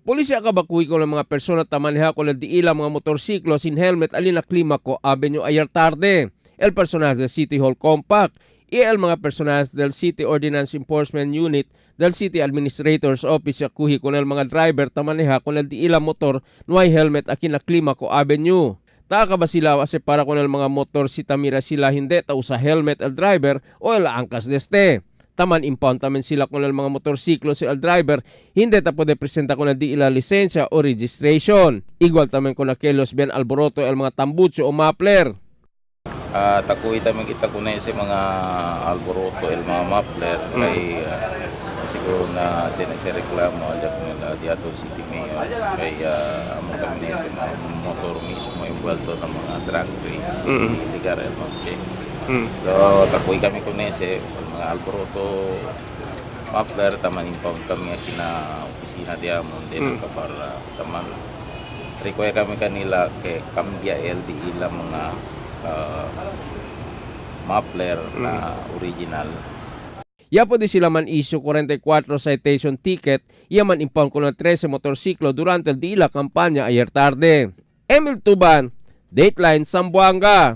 Pulisya kabakuhi ko ng mga persona tamaneha ko ng diila mga motorsiklo sin helmet alina Climaco Avenue ayer tarde. El personal del City Hall Compact y el mga personal del City Ordinance Enforcement Unit del City Administrator's Office yakuhi con el mga driver tamaneha con el diila motor no hay helmet akin na Climaco Avenue. Taaka ba sila ase para con el mga motor si tamira sila hindi ta usa helmet el driver o el angkas deste. Taman impound tamen sila con el mga motorsiklo si el driver hindi ta pwede presenta con el di ila lisensya o registration. Igual tamen con aquellos bien alboroto el mga tambucho o muffler. Takuwi tayo kita kunay sa mga alboroto, el mga muffler, kay siguro na dyan sa reklamo alak nila di ato City Mayor kay amo kami na sa mga motor mismo envuelto ng mga drag race illegal el mga. So takuwi kami kunay sa mga alboroto muffler, taman impound kami nga kina opisina di amon din para taman require kami kanila kay kambya LD ila mga muffler na original. Ya di sila man issue 44 citation ticket, ya man impound ko ng 13 motorsiklo durante el dila kampanya ayer tarde. Emil Tuban, Dateline Zamboanga.